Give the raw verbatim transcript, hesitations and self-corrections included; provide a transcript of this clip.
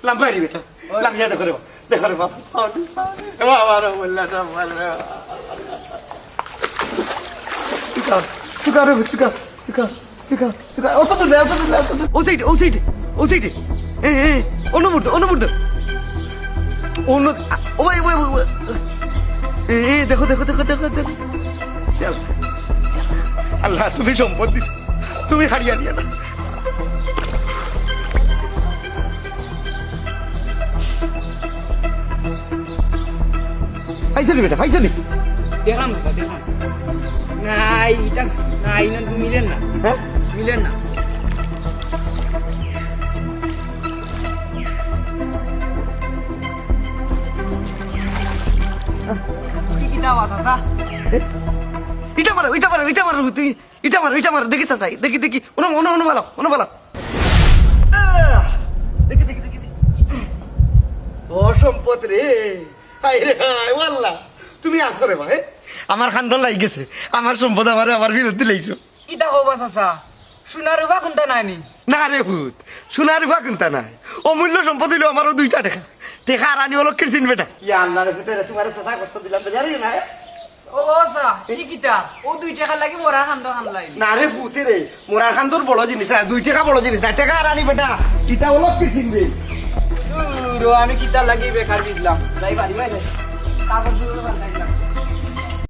লাম্বা রে বেটা, লাম্বিয়া দেখো রে বাবা, দেখো রে বাবা, বাবা রে, বললা সব ভালো রে বাবা। তুকা, তুকা রে, তুকা, তুকা, তুকা, তুকা, অত দূর না, অত দূর না, অত দূর। ও সাইড, ও সাইড, ও সাইড। এ, এ, অন্য মুহূর্ত, অন্য মুহূর্ত। অন্য, আ, ও ভাই, ও ভাই, ও ভাই। এ, এ, দেখো, দেখো, দেখো, দেখো, দেখো। আল্লাহ, তুমি সম্পদ দিছো, তুমি হারিয়া দিয়া না। পাইছো নি বেটা, পাইছো নি? দেখলাম চাচা, দেখলাম। না, ইটা, না, ইনো মিলের না। হ্যাঁ? মিলের না। কি কিতা বা চাচা? এ? ইটা মারো, ইটা মারো, ইটা মারো, তুমি ইটা মারো, ইটা মারো, দেখি চাচা, দেখি, দেখি, অনো, অনো, অনো ফালাও, অনো ফালাও। আহ! দেখি, দেখি, দেখি, দেখি। ও সম্পদ রে, হায় রে হায়, ও আল্লাহ, তুমি আছো রে ভাই। আমার কান্দন লাগি গেছে, আমার সম্পদ আমারে আবার ফিরত দিলাইছো। কিতা কবা চাচা? সোনা রূপা কুনতা নাই নি? না রে পুত, সোনা রূপা কুনতা নাই। অমূল্য সম্পদ অইলো আমার অউ দুইটা টেকা। টেকা হারানি অলক্ষীর চিন বেটা। ইয়া আল্লাহ রে পুত রে, তুমারে চাচা কষ্ট দিলাম, বেজার অইও না। ও, ও চাচা, ই কিতা? অউ দুই টেকার লাগি মরার কান্দো কান্দলায়? না রে পুত রে, মরার কান্দোর বড় জিনিস না, দুই টেকা বড় জিনিস না, টেকা হারানি বেটা। ইটা অলক্ষীর চিন রে। দূর, ও আমি কিতার লাগি বেকার দিলাম। যাই বাড়ি বাড়ি যাই। কাপড় চোপড় পাল্টাইলাম।